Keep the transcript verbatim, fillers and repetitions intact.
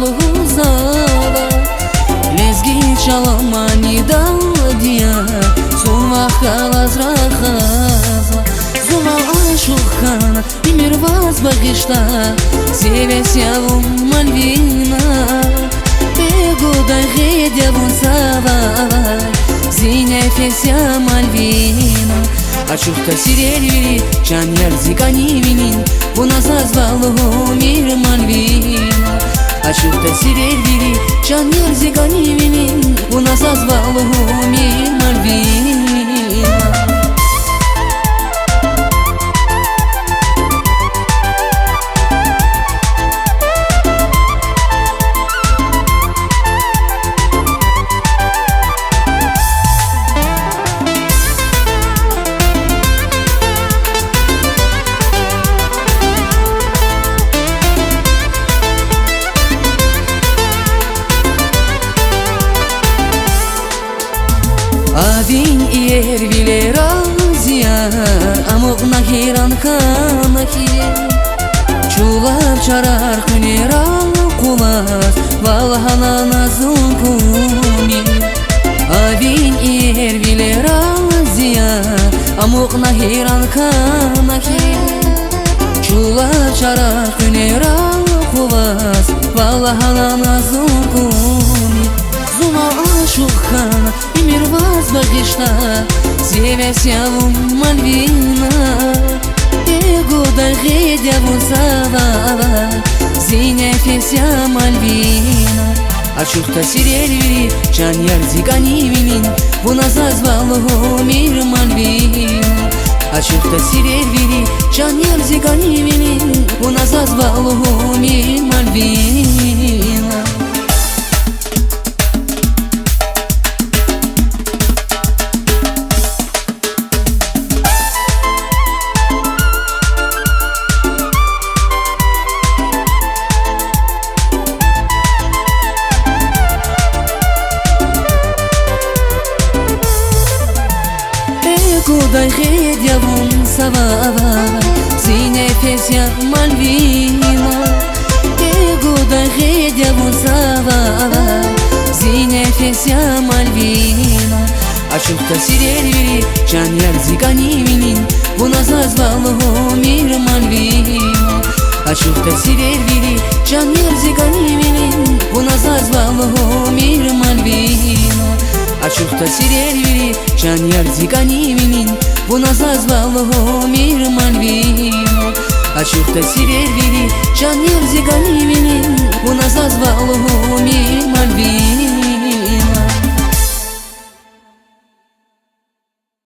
лугьузава. Лезги чӀала манидалди я, зун вахъ галаз рахазва. Зун вал ашукь хьана, уьмуьр ваз багъишда, зи гьевес я вун, Мальвина. Бегудай гъед я вун завай, зи нефес я, Мальвина. Ачух тасирар вири, чан яр, зи кӀани винин, вуна заз вал лугьумир, Мальвина. Ачух тасирар вири, чан яр, зи кӀани винин, вуна заз вал лугьумир, Мальвина. Авин иер вилерал, зи яр, амукьна гьейран хьана хьи. Чулав чарар къуьнерал къулаз, вал гьана на зун кумир. Авин иер вилерал, зи яр, амукьна гьейран хьана хьи. Чулав чарар къуьнерал къулаз, вал гьана на зун кумир. Зун вал ашукь хьана, уьмуьр ваз багъишда, зи гьевес я вун, Мальвина. Бегудай гъед я вун завай, зи нефес я, Мальвина. Ачух тасирар вири, чан яр, зи кӀани винин, вуна заз вал лугьумир, Мальвина. Ачух тасирар вири, чан яр, зи кӀани винин, вуна заз вал лугьумир, Мальвина. Бегудай гъед я вун завай, зи нефес я, Мальвина. Бегудай гъед я вун завай, зи нефес я, Мальвина. Ачух тасирар вири, чан яр, зи кӀани винин, вуна заз вал лугьумир, Мальвина. Ачух тасирар вири, чан яр, зи кӀани винин, вуна заз вал лугьумир, Мальвина. Ачух тасирар вири, чан яр, зи кӀани винин, вуна заз вал лугьумир, Мальвина. Ачух тасирар вири, чан яр, зи кӀани винин, вуна заз вал лугьумир, Мальвина.